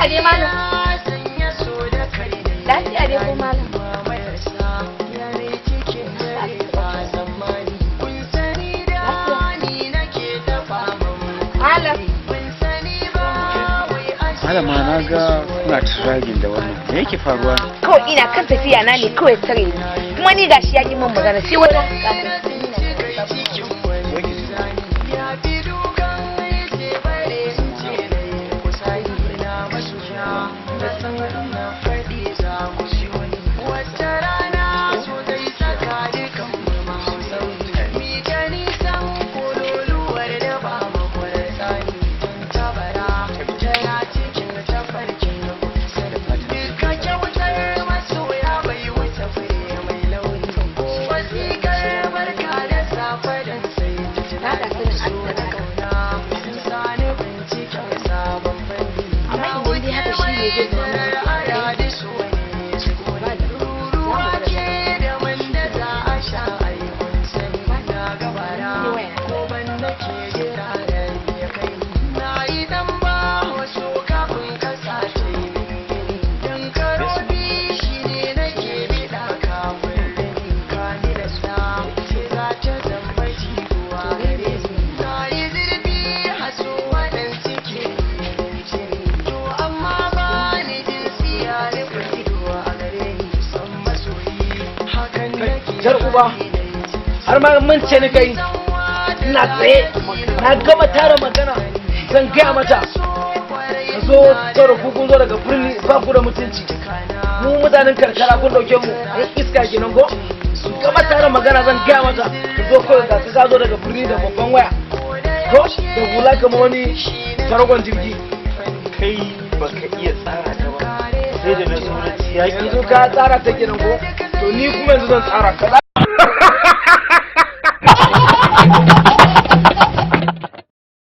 Lafiya dai, malam? Lafiya dai ko, malam? Malam. Malama, na ga kuna tragin da wannan, me yake faruwa? Kawai ina kan tafiya na ne, kawai tare ni. Kuma ni gashi ya yi min magana sai wani. Amma idan dai haka shi ne zai zama mana Jar uba, har ma mun ce ni kai ina tsaye na gama tara magana zan gaya mata, ka zo tara. Ku kun zo daga birni, ba ku da mutunci. Mu mutanen karkara kun dauke mu yan iska kenan ko? Gama tara magana zan gaya mata, ka zo kawai, ga ka zo daga birni da babban waya ko da hula kamar wani taragon jirgi. Kai baka iya tsara ta ba, sai da na zo na ci yaki. Yanzu ka tsara ta kenan ko? To ni kuma yanzu zan tsara ka.